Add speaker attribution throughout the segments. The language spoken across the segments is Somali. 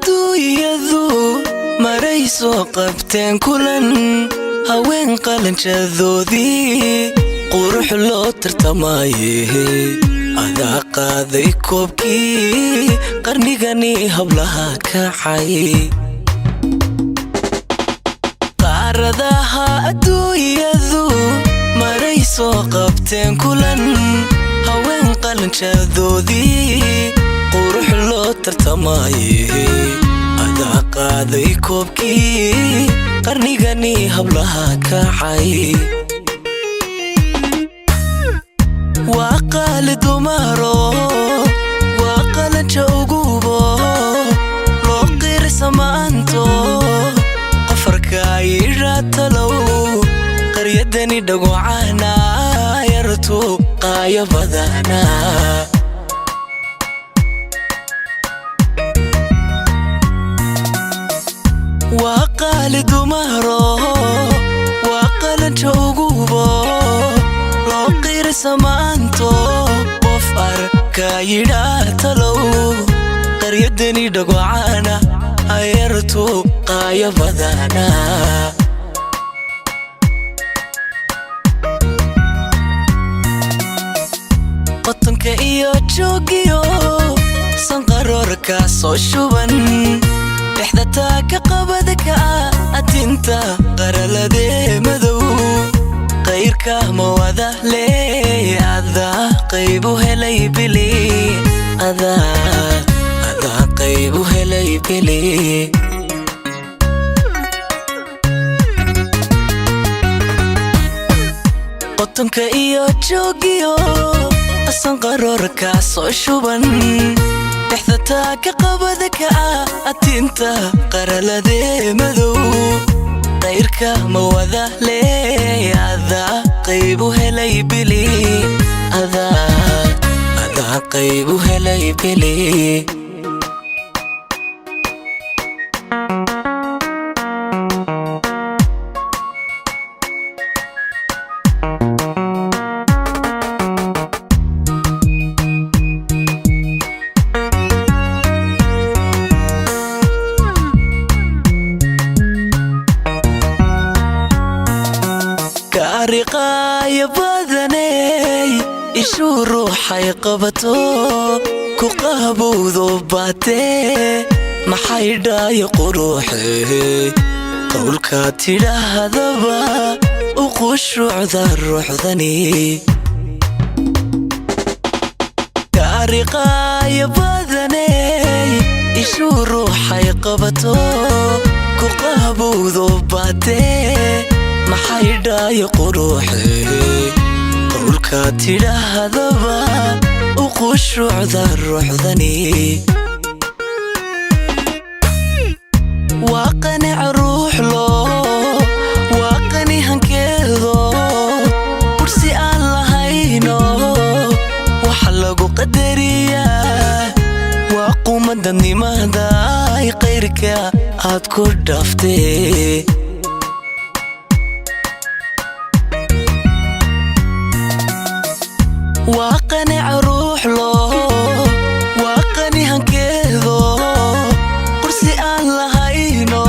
Speaker 1: Adduunyadu maray soo qabteen kulan, haween qalanjadoodii qurux loo tartamaye, adaa qaaday koobkii qarnigani hablaha kacay. Qaaradaha adduunyadu maray soo qabteen kulan, haween qalanjadoodii qurux loo tartamaye, adaa qaaday koobkii qarnigani hablaha kacay. Waa qaali dumaro, waa qalanja ugubo loo qirsamaanto, qofarka yidhaa talow qaryadani dhagocana yartu qaayo badana. Waa qaali dumaro, waa qalanja ugubo loo qirsamaanto, qof arka yidhaa talow qaryadani dhagocana ayartu qaayo badana. Qotonka iyo joogiyo sanqaroorka soo shuban, dhexda taaka qabadka atinta qaraladee madow, qayrka mawada lee adaa qaybu helay bili, adaa qaybu helay bili. Qotonka iyo joogiyo sanqaroorka soo shuban, dhexda taaka qabadka atinta qaraladee madow, qayrka mawada lee adaa qaybu helay bili, adaa qaybu helay bili. Kaariqaayo badaney ishuu ruuxay qabato ku qaabowdo baatee, maxay dhaayo quruuxee qowlkaa tidhaahdaba u qushuucda ruuxdani. Kaariqaayo badaney ishuu ruuxay qabato ku qaabowdo baatee, maxay dhaayo quruuxee qowlkaa tidhaahdaba u qushuucda ruuxdani. Waa qanic ruux loo, waa qani hankeedo, kursi aan lahayno waxa lagu qadariyaa, waa qumadadnimaday qayrka aad ku dhaaftee. Waa qanic ruux loo, waa qani hankeedo, kursi aan lahayno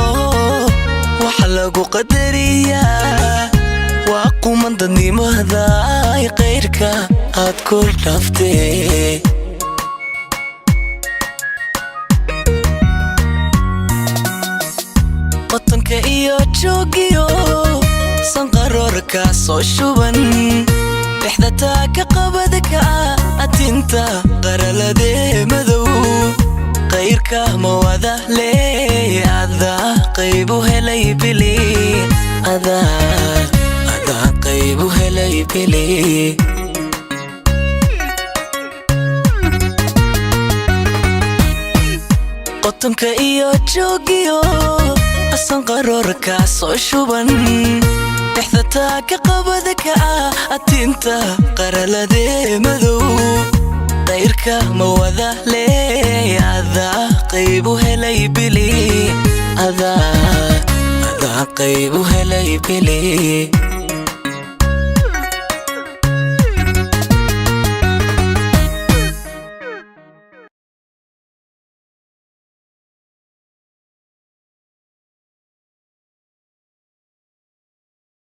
Speaker 1: waxa lagu qadariyaa, waa qumadadnimaday qayrka aad ku dhaaftee. Qotonka iyo joogiyo sanqaroorka soo shuban, dhexda taaka qabadka atinta qaraladee madow, qayrka mawada lee adaa qaybu helay bili, adaa qaybu helay bili. Qotonka iyo joogiyo sanqaroorka soo shuban, dhexda taaka qabadka atinta qaraladee madow, qayrka mawada lee adaa qaybu helay bili, adaa qaybu helay bili.